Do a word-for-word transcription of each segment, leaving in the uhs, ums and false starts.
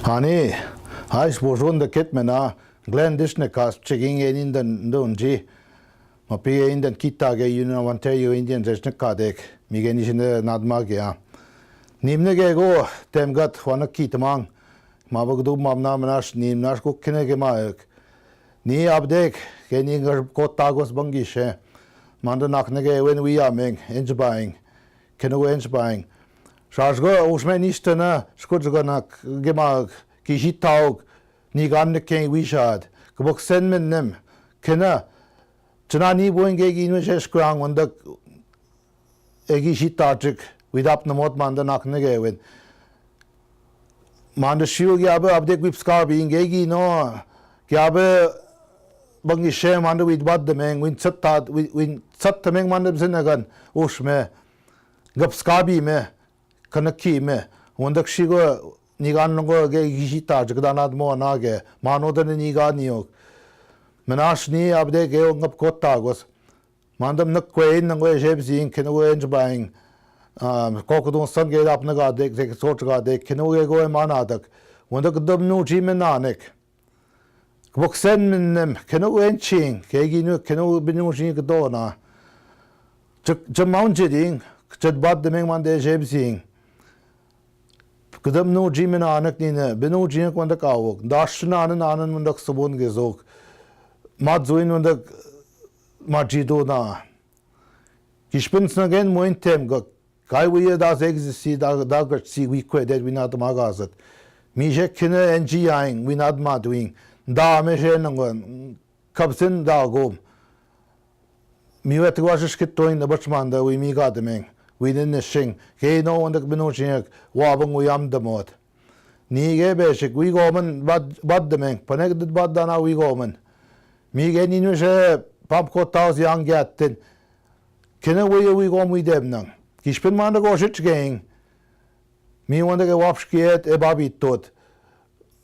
Ani, hais božon da ket mena, Glenn Dishnakas, checking in in den donji. Ma pige in den kita ge Union of Ontario Indian Dishnakas dek, mi ge ni shinde nadma ge ya. Nimne ge go, temgat, wana kitmang, ma bag du mamna mnash, nim nash ko kine ge maek. Ni abdek, ke ni ngar ko tagos bangi she. Manda nakne ge wen wi ameng, enj baing. Kene go enj baing. Shashgo, ushme nishtana, shkujgo nak, ge maek, ki shi taug, ni gan ne ken wi shad. Kbok sen men nem, kena, chna ni boing ge gi nu shesh kwang, wanda, egi shi ta chik, widap na mot manda nakne ge wen. Manda shiu ge abe, abdek wipska bi inge gi no, ge abe, bangi she manda wid bad de meng, win sat ta, win, win sat de meng manda bzin agan, ushme, gapska bi me, kana ki me, wanda shigo, ni gan nongo ge, gi shi ta chik da nad mo na ge, mano da ni gan ni ok. Menash ni abdek ge, ngap ko tagos. Mandam nak kwe in nang we jeb zing, ken we enj baing. Um, kok dun san ge dap na ga dek, dek sort ga dek, ken we go man adak. Wanda kdam nu ji men anek. Kbok sen men nem, ken we en ching, ke gi nu, ken we binu ji kdo na. Chak, chamaun jeding, chat bad de meng mande jeb zing. Kdam nu ji men anek ni ne, binu ji ko wanda ka wok. Dash na ne na ne wanda subun ge zok. Ma zuin wanda ma ji do na. Kishpin sna gen moin tem ga. Kai wi da zeg si da, da gat si wi kwe det wi na tma ga zat. Mi je kine en ji aing, wi na ma doing. Da me je nang wan. Kapsin da gom. Mi wet wa shish kit toin da bach manda, wi mi ga de meng. Wi ne ne shing. Ke no wanda binu ji wa bang wi am da mot. Ni ge beshik, wi gomen bad, bad de meng, panek dit bad dana wi gomen. Mi ge ni nu she pam ko taus yang ge atten. Kene wi, wi gom wi dem nang. Kishpin manda go shit geing. Mi wanda ge wapsh kiet, e babi tot.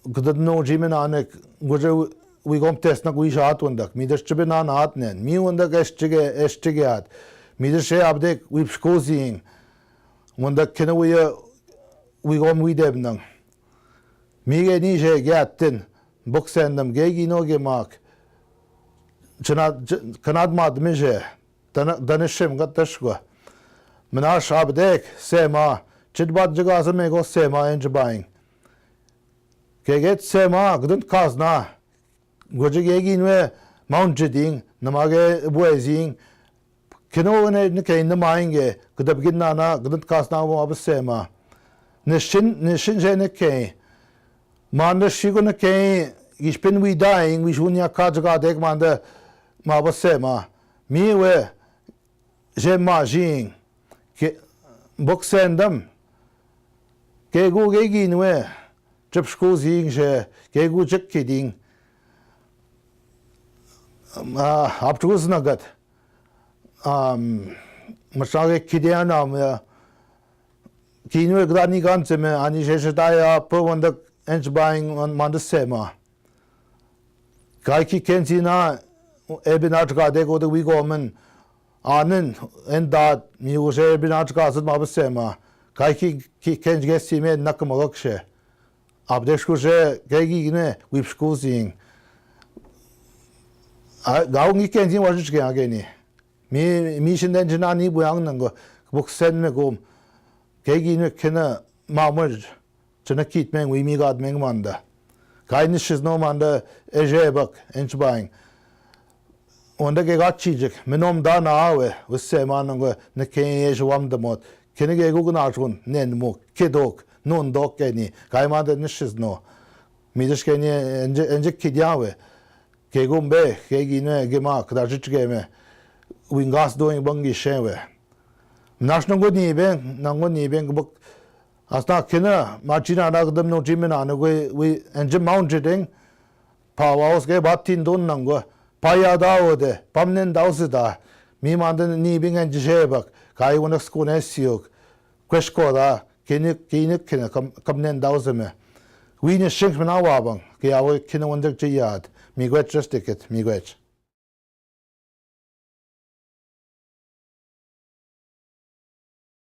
Gdat no ji men anek, guje wi gom tes nak wi shat wanda. Mi des chibe na na at nen. Mi wanda ge eshtige, eshtige at. Mi des she abdek wi pshko zing. Wanda kene wi, wi gom wi dem nang. Mi ge ni je ge atten, bok sen dam ge gi no ge mak. Chana, ch-, kanad mad mi je, dana, dana shim ga tash go. Mnash abdek, sema, chit bad jaga se me go sema enj baing. Ke get sema, gdun kazna. Goje ge gi nwe, mount jiding, nama ge buezing, Kino ne, ne ke ne mainge, kdab gin na na, kdab kas na wo ab sema. Ne shin, ne shin je ne ke. Manda shigo ne ke, ich bin wi daing, wi shun ya ka jaga dek manda, ma ab sema. Mi we, je ma jing. Ke, bok sendam. Ke gu ge gin we, jab shku zing je, ke gu jek kiding. Ah, ab tu znagat. Am, machage kidea nam ya. Kinu ek dani gan se me, ani she she ta ya, po wanda ench baing man, manda sema. Kai ki ken si na, e bin at ka de ko de wi go men. Anen, en dat, mi u she e bin at ka sat ma ab sema. Kai ki, ki ken ge si me nak ma gak she. Ab de shku she, ke gi ne, wi shku zing. A, gau ngi ken zing wa shi ke a ge ni. Mi, mi shin den jina ni bu yang nang go, buk sen me gom. Ke gi ne kena ma mo, chena kit meng, wi mi gad meng manda. Kai ni shiz no manda, e je bak, ench baing. Onda ke ga chi jik, me nom da na awe, u sema nang go, ne ke e je wam da mot. Kene ge gu na chun, nen mo, ke dok, non dok ke ni, kai manda ni shiz no. Mi dish ke ni, enje, enje ki dia we. Ke gum be, ke gi ne, ge ma, kda jit ge me. Wingas do in bangi she we. Nash nang go ni be, nang go ni be, buk. Asna kena, ma chi na na gdam no chi me na no go, wi, enje mount jiding. Pa wa us ge ba tin don nang go. Pa ya da wo de, pam nen da us da. Mi man den ni bing enje she bak. Kai wona skune siok. Kwesh ko da, kini, kini, kini, kam, kam nen da us me. Wi ne shing na wa bang. Ke ya wo kini wanda chi yad. Mi gwech just ticket, mi gwech.